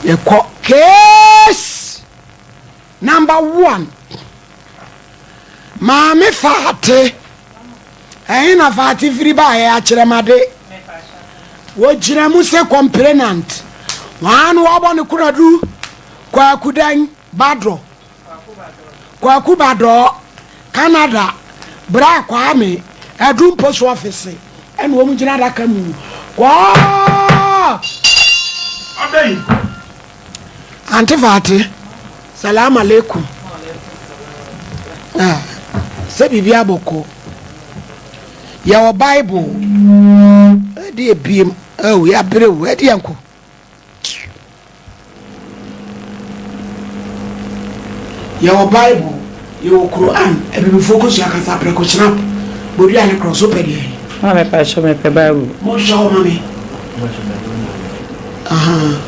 Yɛkɔ case number one. Maame Faate, ɛhe na Faate firi baeɛ? Akyerɛmade. Wɔgyina mu sɛ complainant. Wɔn ano wɔabɔ ne konadu Kwakudan Badɔ. Kwaku Badɔɔ, Canada, Bra Kwame, Adum Post Office ɛna wɔn gyina adaka mu. Kɔɔ! Ɔdɛn? Ante Faate, Salaam aleikum. Ah, sɛ biribi abɔkɔ. Yɛwɔ Bible. Ɛde ebiem. Oh, yɛabrɛ o. Ɛde yɛnkɔ. Yɛwɔ Bible, yɛwɔ Quran, Abibifoɔ kosua kasa, prɛko schnapp, bodua ne korɔ, so pɛ deɛ? Maame pakyɛ mepɛ Bible. Monhwɛ hɔ ma me. Ahaa.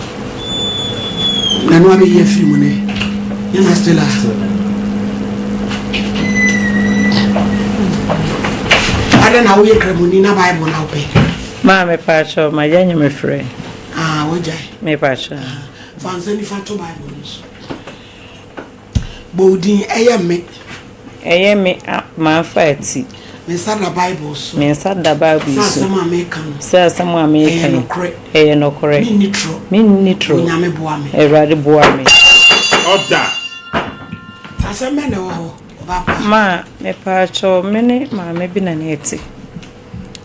Na no abɛyi afiri mu nɛ. Nyɛ Stella. Adɛn na woyɛ kramoni na Bible na wopɛ? Maame pakyɛ magya nyame frɛ. Ah, wagyae. Me pakyɛ. Fa nsa nifa to Bible no so. Bɔ wo din, ɛyɛ me. Ɛyɛ me a mamfa ati. Me nsa da Bible so. Me nsa da Bible so. Sɛ asɛm a meka no. Sɛ asɛm a meka yi. Ɛyɛ nokorɛ. Ɛyɛ nokorɛ. Menni torɔ. Menni torɔ. Onyame boa me. Awurade boa me. Ɔda. Asɛm bɛn na ɛwɔ hɔ, ɔba pa? Ma, mepaakyɛw, me ne maame bi na na ɛte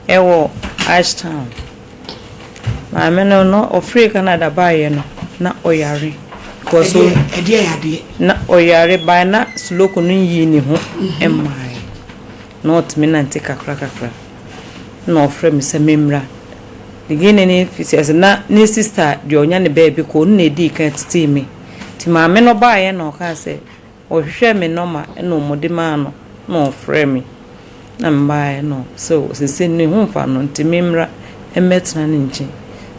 ɛwɔ Ashtown. Maame no no ɔfiri Canada baeɛ no na ɔyare. Because ɛdeɛ yadeɛ. Na ɔyare bae na stroke no nyii ne ho mmaeɛ. Na ɔtumi nante kakra kakra. Na ɔfrɛ me sɛ memmra. Beginning ne fiti ase na ne sister deɛ ɔnya ne baabi kɔ ɔno na ɛdii kan tetee me. Nti maame no baeɛ na ɔkaa sɛ Ɔhwehwɛɛ me nɔma na wɔde maa no na ɔfrɛɛ me na mebaeɛ na ɔse seesei ne ho mfa no nti memmra mmɛtena ne nkyɛn.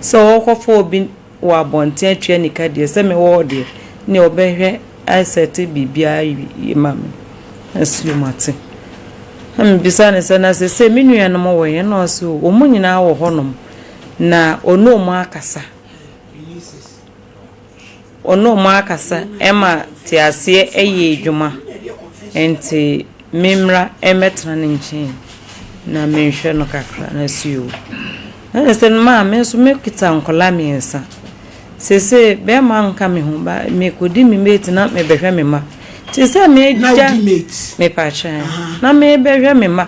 Sɛ ɔrekɔfa obi wɔ abɔnten atua ne ka deɛ sɛ mewɔ hɔ deɛ neɛ ɔbɛhwɛ asɛte biribiara yie ma me. Mese yo mate. Na mebisa no sɛ na seesei me nuanom wɔ he? Na ɔse wɔn nyinaa wɔ hɔnom na ɔne wɔn akasa. Ɔne wɔn akasa ma teaseɛ yɛ adwuma, nti memmra mmɛtena ne nkyɛn na menhwɛ no kakra. Na ɔse oo. Na kyerɛ sɛ maa me nso mekita nkwadaa mmiɛnsa. Seesei bɛrima nka me ho ba mekɔdi me mate na mebɛhwɛ me mma. Nti sɛ megya mepakyɛ na mebɛhwɛ me mma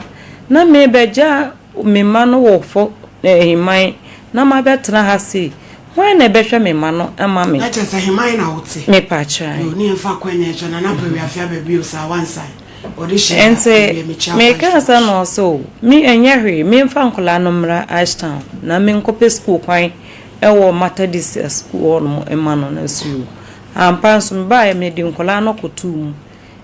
na mebɛgya me mma no wɔ fɔ Heman na mabɛtena ha sei, hwan na ɛbɛhwɛ me mma no ama me? Na kyerɛ sɛ Heman na wote? Mepakyɛ. Yo, ne yɛmfa kwan na ɛkyɛ Nana Pɛwi Afe aba bio saa wansan. Ɔde hyɛ ha, Nti ɛdeɛ mekyia mekaa kwan sɛ na ɔse o, me ɛnyɛ hwee, memfa nkwadaa no mmra Ashtown na menkɔpɛ sukuu kwan wɔ Methodist sukuu hɔ nom mma no. Na ɔse o. Ampa nso mebaeɛ mede nkwadaa no kɔtoo mu.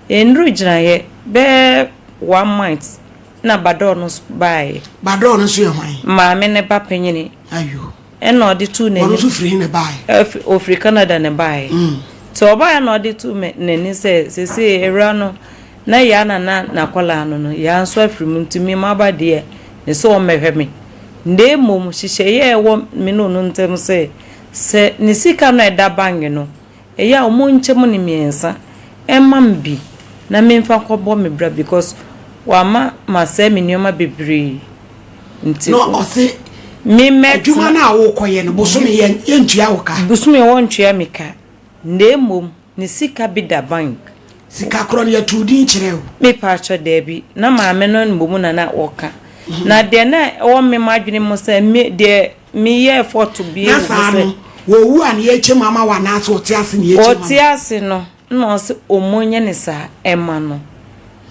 Ɛnnuru gyinaeɛ bɛyɛ one month na Badɔɔ no nso baeɛ. Badɔɔ no nso yɛ hwan? Maame no ba panyini. Ayo. Ɛna ɔde too n'anim. Ɔno nso firi he na ɛbaeɛ? Ɔfiri Canada na ɛbaeɛ. Nti ɔbaeɛ na ɔde too n'ani sɛ seesei awura no, na Yaa na na n'akwadaa no no, Yaa nso afiri mu nti me maba deɛ ne sɛ ɔmmɛhwɛ me. Na mmom nhyehyɛeɛ a ɛwɔ me ne ɔno ntam sɛ, sɛ ne sika no a ɛda bank no, Ɛyɛ a ɔmo nkyɛ mu no miɛnsa ɛma me bi na me nfa nkɔ bɔ me bra because wama masɛe me nnoɔma bebree nti Na ɔse me mɛtena. Adwuma no a wokɔ yɛ no bosome yɛ yɛntua wo ka. Bosome wɔntua me ka na mmom ne sika bi da bank. Sika korɔ no yɛtoo din kyerɛɛ wo? Me paatwɔ daabi na maame no mmom na na ɔka na deɛ na ɛwɔ me madwene mu sɛ me deɛ Me yɛɛ fɔto bie Na wɔ mu saa sɛ. no, wɔwu a na yɛkyɛ mu ama wo anaasɛ ɔte ase na yɛkyɛ mu ama wo? Ɔte ase no na ɔse ɔmo nyɛ no saa ɛma no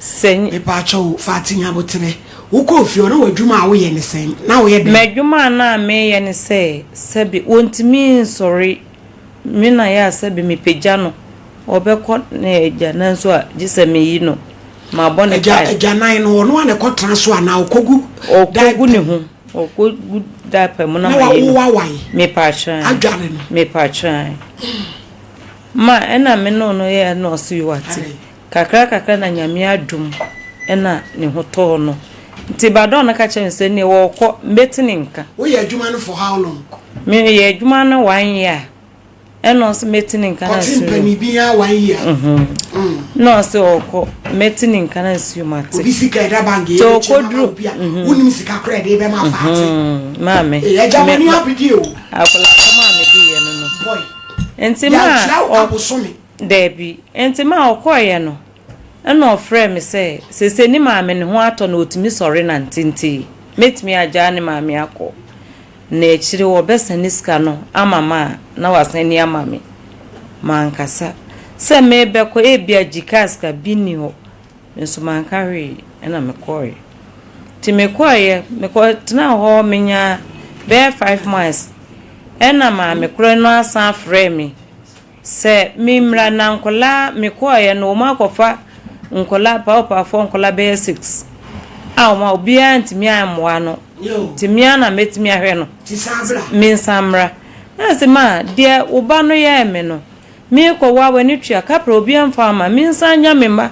sɛ. Mepaakyɛw o, Fati Nyaboterɛ, wokɔɔ fie hɔ na w'adwuma a woyɛ ne sɛn? Na woyɛ dɛn? M'adwuma a na meyɛ ne sɛ, sɛbe ɔntumi nsɔre, me na yɛ a sɛbe mepagya no, ɔbɛkɔ n'agyanan so a gye sɛ meyi no, mabɔ no Agya, pipe. agyanan no, ɔno ara na ɛkɔtena so anaa ɔkɔgu Ɔkɔgu diaper ne ho. Ɔkɔ gu diaper mu na Na ma yi no. wawae. Mepatwɛn. Adware no. Mepatwɛn. Ma ɛna me ne ɔno yɛ na ɔso yi wate. Kakra kakra na Nyame adom ɛna ne ho tɔɔ no. Nti badɔn no ka kyerɛ me sɛ neɛ wɔkɔ mɛti ne nka. Woyɛ adwuma no for how long? Me yɛ adwuma no one year. Ɛna ɔse mɛti ne nka na Kɔte nsuo. mpanin bi ara one year. Na ɔse ɔkɔ mɛti ne nka na nsuo mate. Obi sika ɛda bank yɛ Nti bɛkyɛ ma ɔkɔduru obi a wonim sika koraa ɛde bɛma afaate. Maame. Ee agya Me w'ani ma abedie o. akwadaa asɛm a mediiɛ no no. Boy. Nti maa Yɛantua wo ka ɔ bosome. daabi nti maa ɔkɔeɛ no ɛna ɔfrɛɛ me sɛ seesei ne maame ne ho atɔ no ɔtumi sɔre nante nti mɛtumi agyaa ne maame akɔ. Na akyire wɔbɛsane sika no ama me a, na wɔasane ama me. Mankasa. Sɛ merebɛkɔ, ebia Gcash sika bi nni hɔ. Me nso manka hwee, ɛna mekɔeɛ. Nti mekɔeɛ, mekɔtenaa hɔ, menyaa bɛyɛ 5 months. Ɛna maame korɔ no asan afrɛ me sɛ memmra na nkwadaa, mekɔeɛ no, wɔn akɔfa nkwadaa, paapaafoɔ nkwadaa bɛyɛ six a wɔn a obiara ntumi ammoa no. Nti me ara na mɛtumi ahwɛ no. Mensan mmra. Na ɔse ma deɛ wo ba no yɛɛ me no, meekɔ wo a w'ani tua, kaprɛ obiara mfa mma, mensan nya me mma.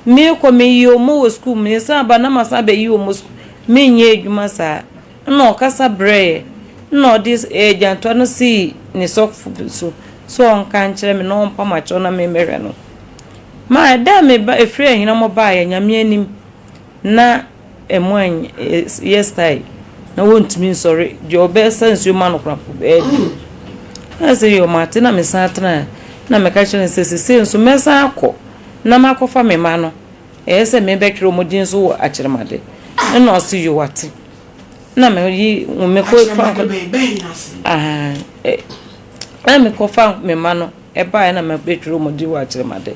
Meekɔ meyi wɔn wɔ sukuu, mesan ba na masan abɛyi wɔn wɔ sukuu, menyɛ adwuma saa. Ɛna ɔkasa brɛeɛ, ɛna ɔde agyantoa no sii ne sɔfo so sɛ ɔnka nkyerɛ me na ɔmpam akyɛw na memmɛhwɛ no. Ma ɛda a meba ɛfiri Ahinam baeɛ, Nyame anim, na ɛmu anyɛ style na wɔntumi nsɔre deɛ ɔbɛsa nsuo ma no koraa mpo bɛyɛ den. Na sɛ yɛ mate na mesan tena na meka kyerɛ no sɛ sesei nso mɛsan akɔ na makɔfa me mma no ɛyɛ sɛ mebɛtwerɛ wɔn din nso wɔ akyerɛmade ɛna ɔse yo wate na meyi mekɔfa na mekɔfa me mma no ɛbaeɛ na mebɛtwerɛ wɔn din wɔ akyerɛmade.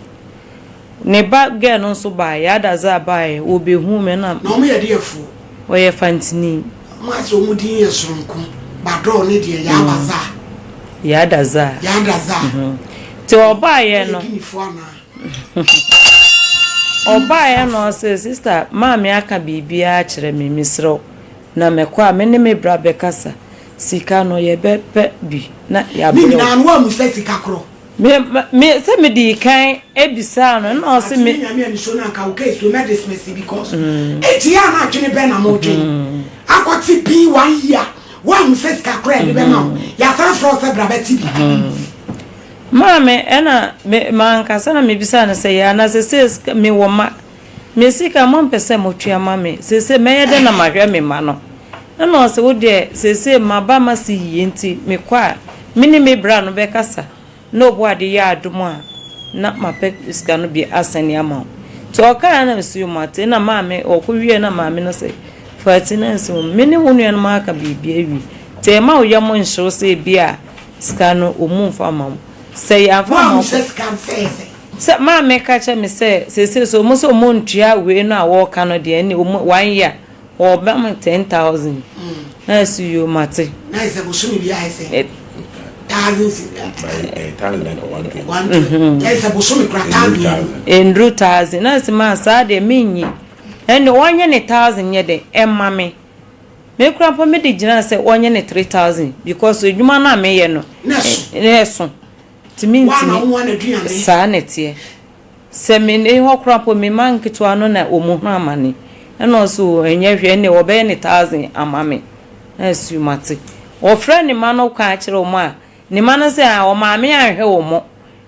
Ne ba girl no nso baeɛ, Yaada Zaa baeɛ, wɔbɛhuu me na. Na wɔn yɛ deɛfoɔ? Ɔyɛ Fantini. Wɔn asɛ wɔn din yɛ soronko, Badɔɔ ne deɛ Yaaba Zaa. Yaada Zaa. Yaada Zaa. Nti ɔbaeɛ no. Wɔyɛ Guineafoɔ anaa? Ɔbaeɛ na ɔse, sister, maame aka biribiara akyerɛ me, mesrɛ wo, na mɛkɔ a, me ne me bra bɛkasa, sika no yɛbɛpɛ bi na yɛabrɛ wo. Ne nyinaa no woammisa sika korɔ? Me, me, sɛ me dii kan bisaa no, ɛna ɔse me. Ate ne nyame aniso no anka wo case wei mɛ dismiss because enti yɛ a na adwene bɛn na mo dwen akɔ te pii one year woanhu sɛ sika koraa yɛde bɛma wo yɛasan frɛ wo sɛ bra bɛte bi. Maame, ɛna me, mankasa na mebisaa no sɛ yɛ ana sese sika, me wɔ mma, me sika mompɛ sɛ motua ma me, sese mɛyɛ dɛn na mahwɛ me mma no? Ɛna ɔse wo deɛ seesei maba m'ase yie nti mekɔ a me ne me bra no bɛkasa na Ɔbɔadeɛ yɛ adom a na mapɛ sika no bi asɛne ama wo. Nti ɔkaeɛ na mese yo mate na maame ɔkɔ wieɛ na maame no se Fati na nse wo me ne wo nuanom aka biribi awie nti ɛmma wo yam nhye wo sɛ ebia sika no ɔmu mfa mma wo sɛ yɛamfa amma wo Woahu sɛ sika no sɛ yɛ sɛn? Sɛ maame ka kyerɛ me sɛ seesei sɛ ɔmo sɛ ɔmo ntua wei no a wɔɔka no deɛ ɛnneɛ ɔmo one year Ɔba me 10,000 na ɛsi yoo mate. Na ɛsɛ bosome bi ayɛ sɛ thousand si. 120. Ɛsɛ bosome kura thousand. Enduru thousand na ɛsɛ maa saa deɛ menyi. Ɛnna wɔnyɛ ne thousand nyɛ dɛ ɛma me. Me kura mpo me de gyina sɛ wɔnyɛ ne 3,000 because adwuma no a meyɛ no. Na ɛso. Na ɛso. Tumi ntumi. Saa na ɛteɛ. Sɛ menni hɔ koraa mpo, me mma nketewa no na wɔhunu amane. Ɛna ɔse oo ɛnyɛ hwee, ɛnneɛ wɔbɛyɛ no thousand ama me. Na ɛse mate. Ɔfrɛ ne mma no ka kyerɛ wɔn a, ne mma no se ah ɔmaame anhwɛ wɔn,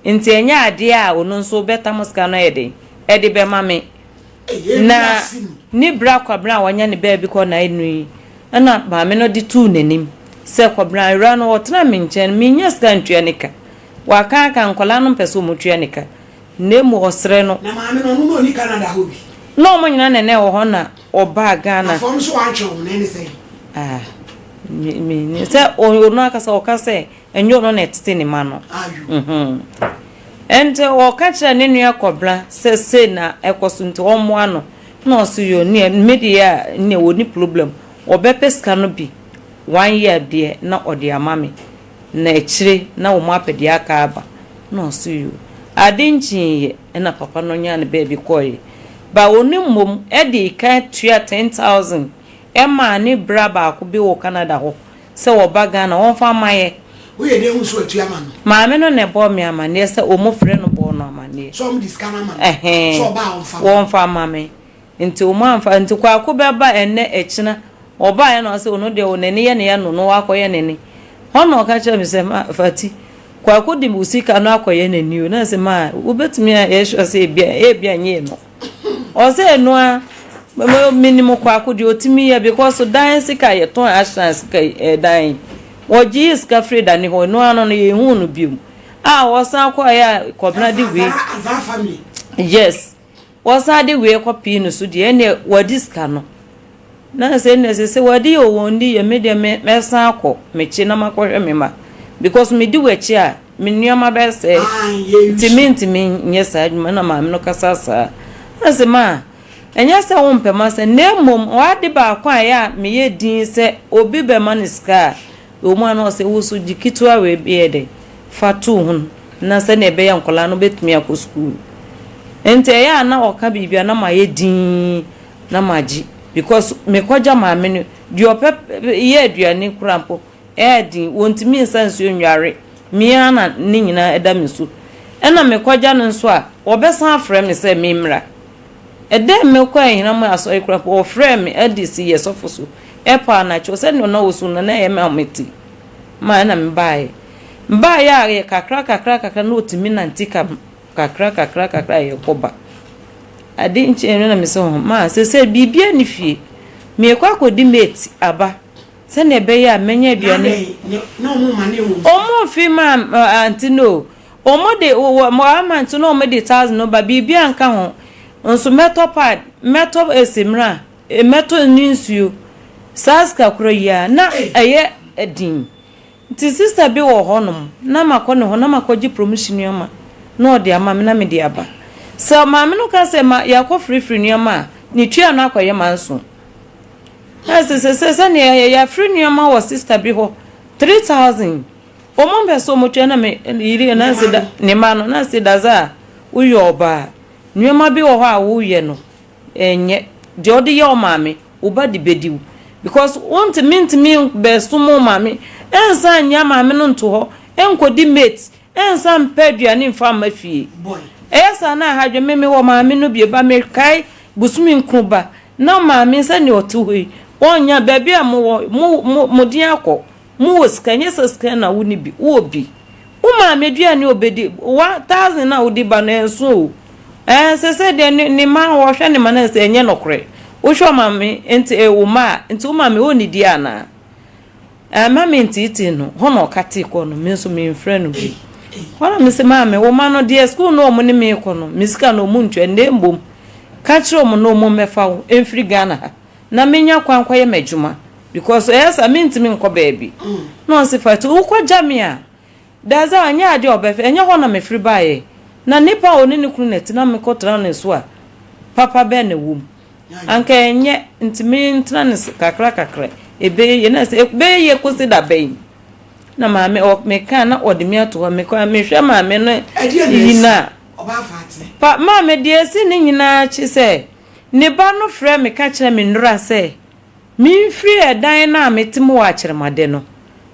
nti ɛnyɛ adeɛ a ɔno nso bɛtam sika no ayɛ dɛn de bɛma me. Na ne bra Kwabena a wanya ne baabi kɔ na ɛnu yi, ɛna maame no de too n'anim sɛ Kwabena awura no ɔtena me nkyɛn no mennya sika ntua ne ka. Waka aka nkwadaa no mpɛ sɛ wɔn tua ne ka na emu ɔsrɛ no. Na maame no ɔno na ɔni Canada hɔ bi. Na wɔn nyinaa na na ɛwɔ hɔ na ɔbaa Ghana. Na fam nso wantwe wɔn na ɛne sɛn. Ah me me sɛ ɔno akasa ɔka sɛ ɛnyɛ ɔno na ɛtete ne ma no. Ayo. Mhm. Ɛnti ɔka kyerɛ ne nua Kɔbena sɛ sei na ɛkɔ so nti ɔmmoa no na ɔse yoo neɛ me deɛ a neɛ ɔni problem ɔbɛpɛ sika no bi one year deɛ na ɔde ama me. Na akyire na wɔn apɛ deɛ aka aba. Na ɔse yoo. Ade nkyeeɛ na papa no nyaa ne baabi kɔeɛ. But ɔno mmom dii kan tua 10,000 maa ne bra baako bi wɔ Canada hɔ sɛ ɔba Ghana ɔmfa mma yɛ. Woyɛ dɛn hu sɛ watua ama no? Maame no na ɛbɔɔ me amaneɛ sɛ wɔn frɛ no bɔɔ no amaneɛ. Sɛ wɔn de sika no ama no? Ɛhɛn. Sɛ ɔba a ɔmfa mma. Wɔmfa mma me. Nti ɔmo amfa, nti Kwaku bɛba ɛnnɛ ɛkyena, ɔbaeɛ na ɔse ɔno deɛ n'ani yɛ ne ya no no wakɔyɛ n'ani. Hɔ na ɔka kyerɛɛ me sɛ ma Fati, Kwaku de wo sika no akɔyɛ n'ani o. Na sɛ ma wobɛtumi a yɛ sure sɛ ebia ebia nyɛ no. Ɔsɛ ɛno a menim Kwaku deɛ ɔtumi yɛ because dan sika yɛtɔn ashran sika dan wɔgyee sika firi dane hɔ ɛno ano no yɛnhuu no biom a wɔsan kɔɛ a Kɔbena de wei yes wɔsan de wei kɔpii no so deɛ ɛneɛ wɔadi sika no na sɛ ɛneɛ sɛ sɛ wɔadi yɛ wɔn di yɛ me deɛ mɛsan akɔ mekyi na makɔhwɛ me ma because medi w'akyi a me nneɛma bɛsɛe nti mentumi nyɛ saa adwuma na maame no kasa saa na sɛ ma ɛnyɛ sɛ wompɛ m'asɛm na mmom ade baako a ɛyɛ a meyɛ din sɛ obi bɛma no sika a ɛwɔ mu a na ɔsɛ wo so gye ketewa wei bi yɛ dɛ fa to ho na sɛnea ɛbɛyɛ nkwadaa no bɛtumi akɔ sukuu. Nti ɛyɛ a na ɔka biribi a na mayɛ dinn na magye because mekɔgya maame no deɛ ɔpɛ yɛ aduane koraa mpo ɛyɛ den wɔntumi nsa nsuo nnware me ara na ne nyinaa ɛda me so. Ɛna mekɔgya no nso a wɔbɛsan afrɛ me sɛ memmra. Ɛda a mekɔɔ Ahinam asɔre koraa mpo wɔfrɛɛ me de sii yɛ sɔfo so ɛpɔ anadwo sɛdeɛ na ɔsu no na ɛyɛ me ahomete ma ɛna mebaeɛ. Mebaeɛ a yɛ kakra kakra kakra na ɔtumi nante ka kakra kakra kakra a yɛkɔ ba. Ade nkyɛn no na mesɛ ho ma sɛ biribiara ne fie meekɔ akɔdi mate aba sɛnea ɛbɛyɛ a mɛnya aduane. Wɔn mfe ma ante no o. Wɔn de wɔ ama nti na wɔn de thousand no ba biribiara nka ho. Nso mɛtɔ pad, mɛtɔ esimira, mɛtɔ ne nsuo. Saa sika korɔ yi ara na ɛyɛ den. Nti sister bi wɔ hɔnom na makɔ ne hɔ na makɔgye promotion nneɛma na ɔde ama me na mede aba. Sɛ maame no ka sɛ ma yɛakɔ firifiri nneɛma a, ne tua no akɔyɛ manso. Na sɛ sɛ sɛ sɛnea yɛ yɛafiri nneɛma wɔ sister bi hɔ 3000 wɔn mpɛ sɛ wɔn tua na me yiri na se da ne ma no na se daza a woyɛ ɔbaa nneɛma bi wɔ hɔ a woyɛ no ɛnyɛ deɛ ɔde yɛ ɔmaame wo ba de bɛdi wo because wontumi ntumi bɛsom wo maame ɛnsa nyɛ maame no nto hɔ ɛnkɔdi mate ɛnsa mpɛ aduane mfa mma fie ɛyɛ saa na aha dwe me mewɔ maame no bie ba mekae bosome nko ba Na maame sɛnea ɔte hɔ yi, ɔnnya baabi a mowɔ, mo, mo, mo den akɔ. Mowɔ sika, ɛnyɛ sɛ sika na wonni bi, wowɔ bi. Wo maame aduane a ɔbɛdi, 1000 a wode ba no, ɛnso o. Ɛɛ, sɛ sɛ deɛ ne, ne mma, ɔhwɛ ne mma no sɛ ɛnyɛ nokorɛ. Wohwɛ ɔmaame, nti, eh, wo mma a, nti wo maame ɔnnidi anaa? Amma menteetee no, hɔ na ɔka tee kɔɔ no, me nso memfrɛ no bio. Hɔ na mese, Maame, wo mma no deɛ sukuu no wɔn ne me rekɔ no, me sika no wɔn ntua, na mmom ka kyerɛ wɔn na wɔn mmɛfa wo mfiri Ghana ha na menya kwan kɔyɛ m'adwuma because ɛyɛ saa mentumi nkɔ baabi. Na ɔse, Fati, wokɔgya me a, Daadze a, nnyɛ ade a ɔbɛfɛ, nnyɛ hɔ na mefir baeɛ, na nyimpa a ɔne no kunu na ɛtse na mekɔtena ne so a, papa bɛn na ɛwɔ mu? Anka ɛnyɛ, nti mentena ne so kakra kakra, ɛbɛyɛ yie. Na sɛ ɛbɛyɛ yie kɔsi da bɛn? Na maame, ɔ, meka na ɔde me ato hɔ, mekɔ a mehwɛ maame no yi no a, pa, maame deɛ ɛsi ne nyinaa akyi sɛ, ne ba no frɛ me ka kyerɛ me nnora sɛ, Memfiri ɛdan no a mete mu wɔ Akyeremade no,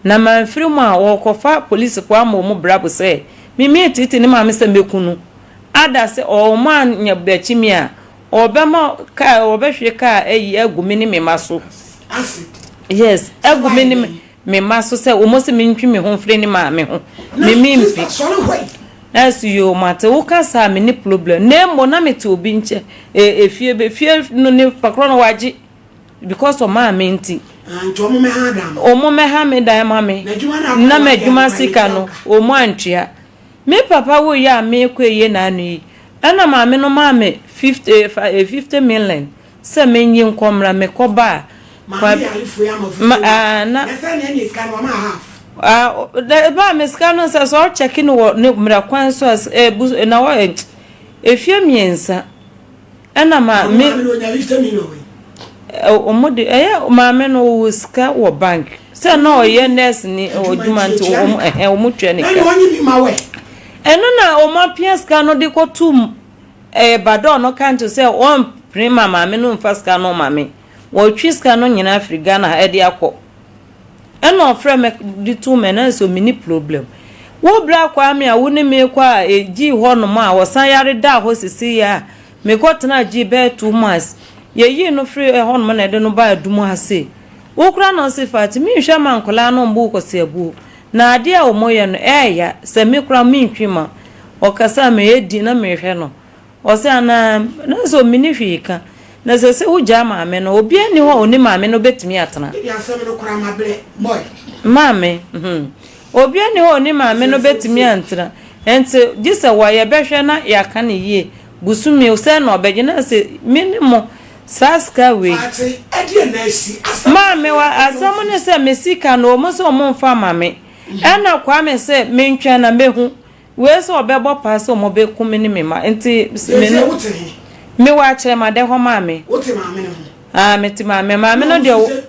na mamfiri mu a, wɔrekɔfa polisifo ama wɔn brabo sɛ me mereteetee ne maame sɛ mɛku no, ada sɛ wɔn anyɛ bɛkye me a, wɔbɛma kaa, wɔbɛhwie kaa ayi agu me ne me mma so. Yes, agu me ne me mma so sɛ wɔn sɛ mentwe me ho mfiri ne maame ho. Me mempi. Nurse yoo mate wo ka saa me ne problem na mmom na mete obi nkyɛ efie efie no ne pakorɔ no wagye. Because ɔmaa me nti. Ah, nti ɔmo mɛha dan no. Ɔmo mɛha me dan ma me. Na m'adwuma sika no, ɔmo antua. Me papa wuiɛ a meekɔ ayie n'ano yi, ɛna maame no maa me 50, 50 million sɛ menyi nkɔ mmra, mekɔ ba a. Maame yarefoɔ yi ama 50 million. Ah, na. Na sɛ nea ɛne sika no, wama half. Ah, maa me sika no sɛ sɛ ɔkyɛke no wɔ ne mmara kwan so a, eh, na wɔ, efie mmiɛnsa. Ɛna ma me. Maame no onya 50 million wei. Ɔmo de ɛyɛ maame no ɔwɔ sika wɔ bank sɛ na ɔyɛ nurse ni adwuma nti ɔmo ɛhɛn ɔmo tua ne ka. Ɛna ɔnye bi ma wɛ. Ɛno na ɔmo apia sika no de kɔ tum ɛɛ badɔɔ no kanto sɛ ɔmpene ma maame no nfa sika no ma me wɔtwe sika no nyinaa firi Ghana ha ɛde akɔ. Ɛna ɔfrɛ me de too me na sɛ menni problem. Wo bra Kwame a wo ne me kɔ a ɛgyii hɔ nom a ɔsan yare daa hɔ sesei a mekɔ tenaa gyii bɛyɛ 2 months yɛyii no firi ɛhɔ nom na ɛde no baa Adum ha sei. Wo koraa na ɔse Fati menhwɛ ma nkwadaa no mbo wo kwasiabuo. Na adeɛ a wɔyɛ no ɛɛya, sɛ me koraa mentwi ma ɔkasa a meyɛ din na mehwɛ no. Ɔse anaa, nanso menni hwee ka. Na sɛ sɛ wogyaa maame no, obiara nni hɔ a ɔne maame no bɛtumi atena. Mede asɛm no koraa mabrɛ boy. Maame, hmm. Obiara nni hɔ a ɔne maame no bɛtumi antena. Nti gye sɛ wɔ yɛbɛhwɛ na yɛaka no yie. Bosome sɛn na ɔbɛgye? Na sɛ me ne mo saa sika wei. Faate, ɛdeɛn na asi? Asɛm Maame, wa, asɛm ne sɛ me sika no wɔn se wɔn mfa ma me. Ɛna Kwame se mentwɛn na mɛhu. Wei sɛ ɔbɛbɔ paa sɛ ɔmo bɛ ku me ne me mma nti me no. Wo te he? Me wɔ akyerɛmadɛ hɔ maame. Wo te maame no ho? Ah me te maame maame no deɛ.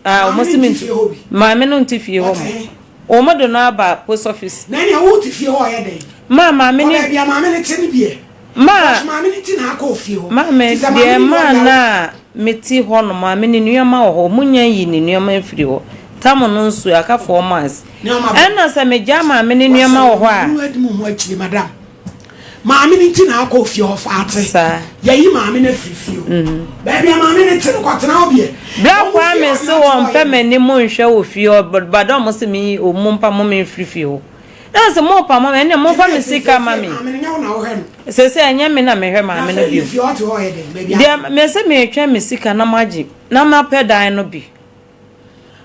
Ah ɔmo se me ntu. Maame no nte fie hɔ mo. Ɔmo de no aba post office. Na ɛnea wo te fie hɔ ɔyɛ dɛn? Maa maame ne. Kɔ baabi a maame no te no bi ɛ. Maa. Because maame no nti na akɔ fie hɔ. Maame deɛ maa no a mete hɔ no maame ne nneɛma wɔ hɔ ɔmo nya yi ne nneɛma mfiri hɔ tam no nso aka 4 months ɛna sɛ megyaa maame ne nneɛma wɔ hɔ a. W'asɛm no adi mu ho akyire madam. Maame no nti na akɔ fie hɔ faate. Saa. Yɛyi maame no afiri fie hɔ. Baabi a maame no te no kɔtena hɔ bi ɛ. Bra Kwame se wɔn mpɛ m'anim nhwɛ wɔ fie hɔ but ɔmo se me ɔmo mpamo me mfiri fie hɔ. Na sɛ mo pamo me ɛnna mo fa me sika ma me. Sese ɛnyɛ me na mehwɛ maame no bio. Deɛ me sɛ metwɛn me sika na magye na mapɛ dan no bi.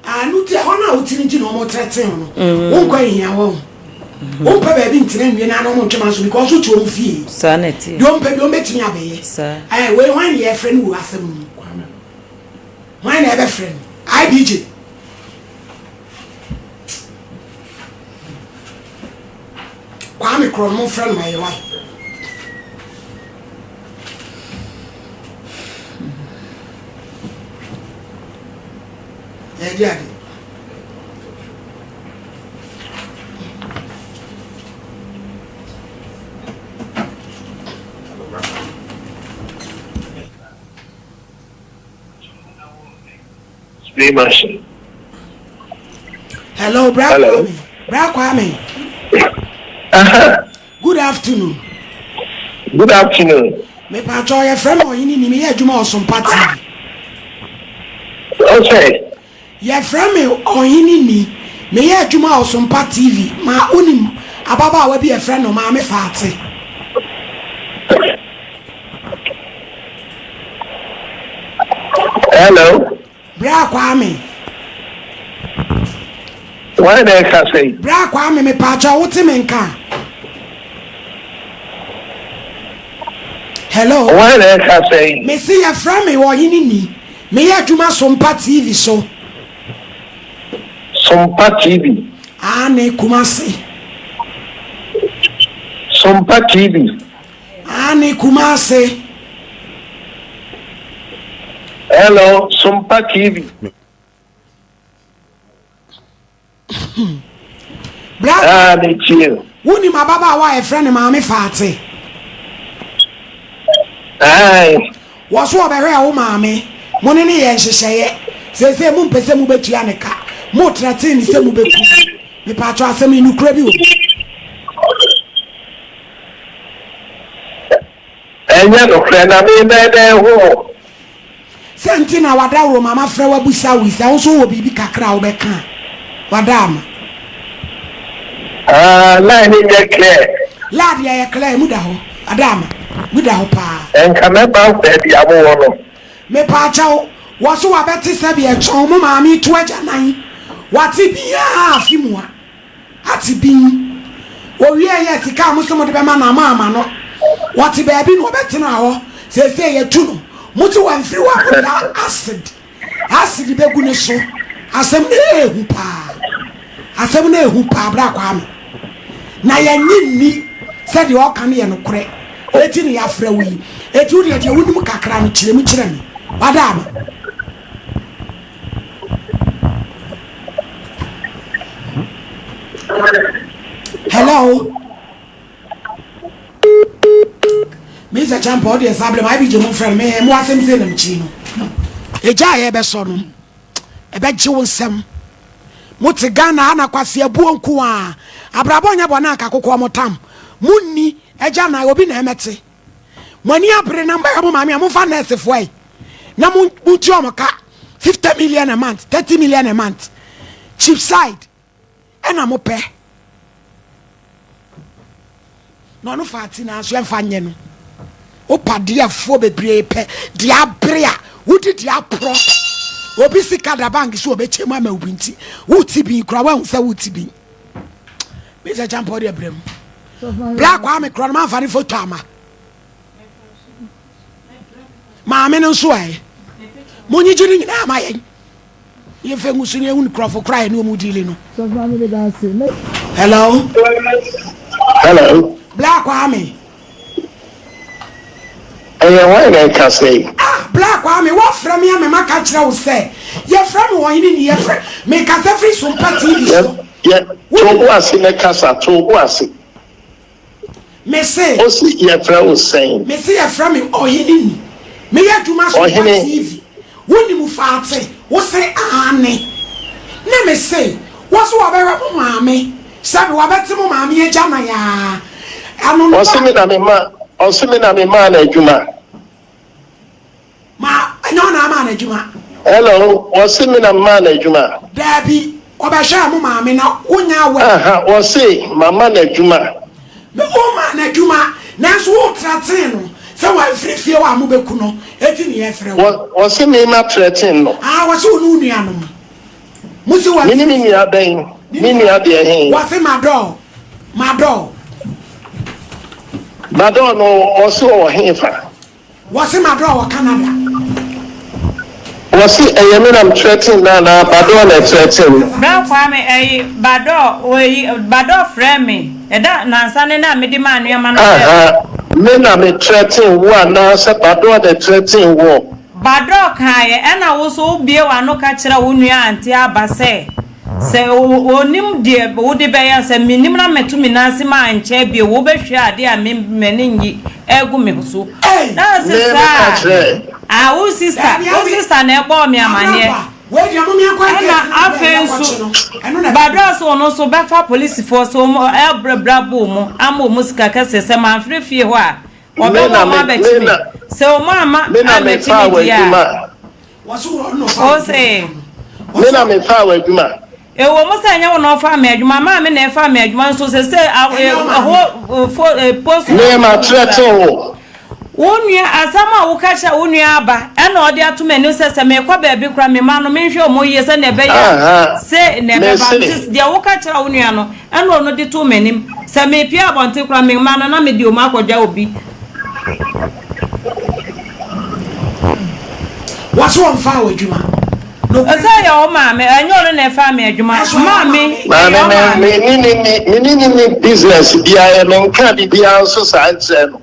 Ano ti ɛhɔ no a wotiri nti na wɔn trɛtɛn no. Wonkɔ ehia wɔn. Wompɛ baabi ntena nwie na wɔn ntwema nso because wote wɔn fie. Saa na ɛteɛ. Deɛ ɔmpɛ bi wɔn bɛtumi abɛyɛ. Saa. Ɛɛ wei hwan na yɛfrɛ no wɔ asɛm no mu? Hwan na yɛbɛfrɛ no? IBJ. Kwame korɔ no momfrɛ no ma yɛ wae. Yɛde ade. Spray machine. Hello, Bra Hello. Kwame. Bra Kwame. Uh-huh. Good afternoon. Good afternoon. Me pacho ye frɛ me ɔhene ni meyɛ adwuma Ɔsompa TV. Ɔsɛ. Yɛfrɛ me ɔhene ni meyɛ adwuma Ɔsompa TV ma wonim ababaawa bi yɛfrɛ no Maame Faate. Hello. Bra Kwame. Why na ɛkasa yi? Bra Kwame mepaakyɛw wote me nka? Hello. Why na ɛkasa yi? Mese yɛfrɛ me ɔhene ni meyɛ adwuma Sompa TV so. Sompa TV. Aane Kumasi. Sompa TV. Aane Kumasi. Hello, Sompa TV. Bra Ah, me tie. Wonim ababaawa a yɛfrɛ no Maame Faate? Aye. Wɔ so ɔbɛhwɛɛ wo maame. Mo ne no yɛɛ nhyehyɛeɛ. Seesei mompɛ sɛ mobɛtua ne ka. Motrɛtee no sɛ mobɛku no. Mepaakyɛw asɛm yi nokorɛ bi wɔ mu? Ɛnyɛ nokorɛ, na me mɛyɛ dɛn ahu mo? Sɛ nti na wadaworo ma mafrɛ wo abusa wo yi, sɛ wo nso wowɔ biribi kakra a wobɛka a, wada ama. Ah, line no nyɛ clear. Laa deɛ ɛyɛ clear, emu da hɔ, wada ama, emu da hɔ paa. Nka mɛba baabi a mowɔ no. Mepaakyɛw, wɔ so wabɛte sɛdeɛ ɛkyɔn mo maame to agyanan, wate bi aa afe mua. Ate bin. Wɔwiee yɛ sika a mose mode bɛma no a moamma no. Ɔte baabi na ɔbɛtenaa hɔ. Seesei yɛatu no. Mose wamfiri hɔ a mode acid acid bɛgu ne so. Asɛm no ɛɛhu paa. Asɛm no ɛɛhu paa Bra Kwame. Na yɛnnye nni sɛ deɛ ɔka no yɛ nokorɛ. Eti na yɛafrɛ wo yi. Eti wo deɛ deɛ wonim kakra no kyerɛ mu kyerɛ me. Wada ama. Hello. Mr. Champa, ɔde ɛsa abirɛ mu ayi bi gye mu nfrɛ no mɛ mo asɛm sɛ nam kyi no. Egya a yɛbɛsɔ no ɛbɛgye wo nsɛm. Mo te Ghana ha na kwasi abuo nko a abrabɔ nyɛ bɔ na anka kokoɔ mo tam. Mo nni agya na obi na ɛmɛte. Mo ani abere na mobɛhwɛ mo maame a momfa nɛɛsefoɔ yi na montua wɔn ka 50 million a month 30 million a month cheap side. Ɛna mopɛ. Na ɔno fa ati nanso ɛmfa nyɛ no. Wopa deɛfoɔ bebree pɛ deɛ abere a wodi deɛ aporɔ. Obi sika da bank so ɔbɛkyɛ mu ama obi nti wote bi koraa woahu sɛ wote bi. Mesɛ kyampɔ deɛ brɛ mu. Black Kwame korɔ no mamfa ne foto ama. Maame no nso ɛ. Monyigye no nyinaa ma yɛn. Yɛmfa ngu so na yɛhu nkurɔfo koraa a yɛne wɔn diili no. Hello. Hello. Bla Kwame. Ɛyɛ hwan na ɛkasa yi? Ah, Bla Kwame, woafrɛ me ama maka kyerɛ wo sɛ yɛfrɛ me ɔhene ni yɛfrɛ mekasa firi Sompa TV so. Yɛ, to bo ase na kasa, to bo ase. Mese. Ose yɛfrɛ wo sɛn? Mese yɛfrɛ me Ɔhene ni. Meyɛ adwuma so wɔ TV. Wonim faate? Wose aane. Ne mese wose wɔbɛhwɛ mo maame sɛbe wɔbɛte mo maame agyanan aa ano no Ɔse me na me ma ɔse me na me maa no adwuma. Ma ɛnyɛ wo na amaa no adwuma. Hello, wɔse me na memaa no adwuma. Daabi, ɔbɛhwɛɛ mo maame na wonya aware. Aha, wɔse mama no adwuma. Me womaa no adwuma, nanso wo threaten no sɛ wamfiri fie hɔ a mobɛku no, eti ne yɛfrɛ wo. Wɔ, wɔse me ma threaten no. Ah, wɔse wo ne wo nuanom. Mo se Me ne me nua bɛn? Me nua deɛ he? Wɔse Madɔɔ, Madɔɔ. Madɔɔ no, wɔse ɔwɔ hefa? Wɔse Madɔɔ wɔ Canada. Wɔse ɛyɛ me na me threaten no anaa Badɔɔ na ɛthreaten no? Bra Kwame ɛyi Badɔɔ oyi Badɔɔ frɛ me ɛda nansa ne na mede maa nnoɔma no sɛ. Aha me na me threaten wo anaa sɛ Badɔɔ na ɛthreaten woɔ? Badɔɔ kaeɛ ɛna wo so wo bue w'ano ka kyerɛ wo nua Auntie Aba sɛ. Sɛ ɔnim deɛ wode bɛyɛ a, sɛ mennim na meto me nan ase ma ankyɛ bio, wobɛhwɛ adeɛ a me m'ani nnye agu me so. Na ɔse Me meka saa kyerɛɛ. a, wo sista, wo sista na ɛbɔɔ me amaneɛ. Ɛna afei nso, Badraa sɛ ɔno nso bɛfa polisifoɔ sɛ wɔn ɛbrɛbrɛ bo wɔn ama wɔn sika kɛseɛ sɛ mamfrɛ fie hɔ a, Me wɔbɛma na wɔn me, abɛkye me me. na, Sɛ wɔn amma me na ammɛkye mefaa me deɛ a, w'adwuma. Ose. Me na mefaa w'adwuma. Ɛwɔ mu sɛ ɛnyɛ wo na ɔfaa me adwuma, maame na ɛfaa me adwuma nso sese ɛhɔ fo post. Me makyerɛkyerɛ wo. Wo nua asɛm a woka kyerɛ wo nua aba ɛna ɔde ato m'anim sɛ sɛ mekɔ baabi koraa me mma no menhwɛ wɔn yie sɛnea ɛbɛyɛ a se na ɛbɛba nti deɛ woka kyerɛ wo nua no Ɛnna ɔno de too m'anim. Sɛ merepue abɔnten koraa a, me mma no, na mede wɔn akɔgya obi. Wɔse wɔmfaa wo adwuma. Sɛ ɛyɛ wo maame, ɛnyɛ ɔno na ɛfaa me adwuma. Maame, ɛyɛ wo maame. Me ne no nni, me ne no nni business biara, menkaa biribiara nso saa nkyerɛɛ no.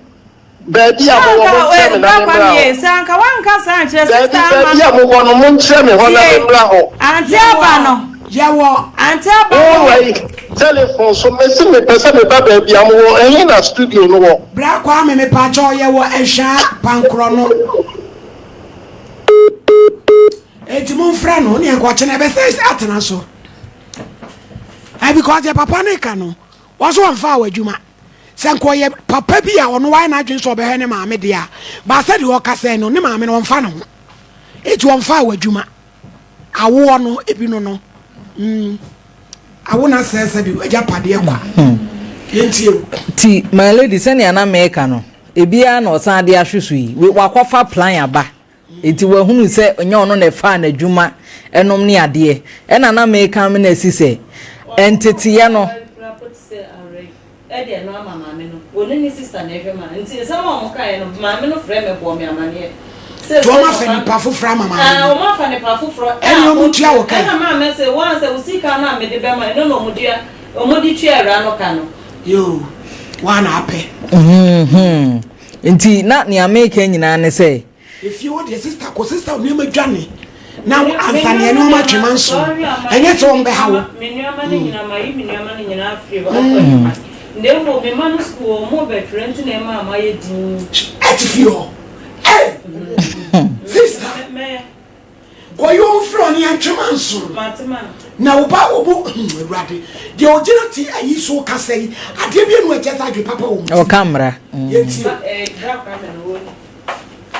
Baabi a mowɔ, monkyerɛ me na memmra hɔ. Sɛ anka wanka saa ankyerɛ Daabi, sista ama baabi a mowɔ no, monkyerɛ me hɔ na Tie, memmra hɔ. Auntie Aba no. Yɛwɔ. Auntie Aba no. Wowɔ yi, telephone so, mese mepɛ sɛ meba baabi a mowɔ, ɛhe na studio no wɔ? Bra Kwame mepakyɛw yɛwɔ Ɛhwaa Pankorɔ no. Enti momfrɛ no ne yɛnkɔkyena ɛbɛsɛ atena so. Eh, because deɛ papa no ka no, wɔso wɔmfaa w'adwuma. Sɛ nka ɔyɛ papa bi a ɔno wayɛ n'adwene sɛ ɔbɛhwɛ ne maame deɛ a, but sɛdeɛ ɔkasa yi no, ne maame no ɔmfa ne ho. Enti ɔmfaa w'adwuma. Awoɔ no, ebi no no. Mm. Awo na sɛɛ sɛbi w'agyapadeɛ kwa. Yɛntie o. Nti my lady sɛnea na meka no, ebiara na ɔsan de ahwe so yi, wakɔfa plan aba. Enti wahunu sɛ ɛnyɛ ɔno na ɛfaa n'adwuma nom ne adeɛ. Ɛna na meka me na asi sɛ, nteteeɛ no. Nti wɔn afa nipa foforɔ ama maame no. Ɛne wɔn tua wo ka yi. Yoo, woa na apɛ. Nti na nea meka nyinaa ne sɛ. Efie hɔ deɛ sista kɔ sista nneɛma dwane na ansa nea nneɛma atwe ma nso ɛnyɛ sɛ wɔn bɛha wo. Me nneɛma no nyinaa ma yi me nneɛma no nyinaa afiri hɔ akɔ adwuma na mmom me mma no sukuu wɔn bɛtwerɛ nti na ɛma ama yɛ dinn. Ɛte fie hɔ ɛy sista. Kɔyi wo mfrɛ ɔne yɛntwe manso na wo ba wo bo hmm awurade deɛ ɔgyina te ayi so kasa yi adeɛ bi enu ɛkyɛ sɛ adwe papa wɔ mu ɔka mmara yɛntie.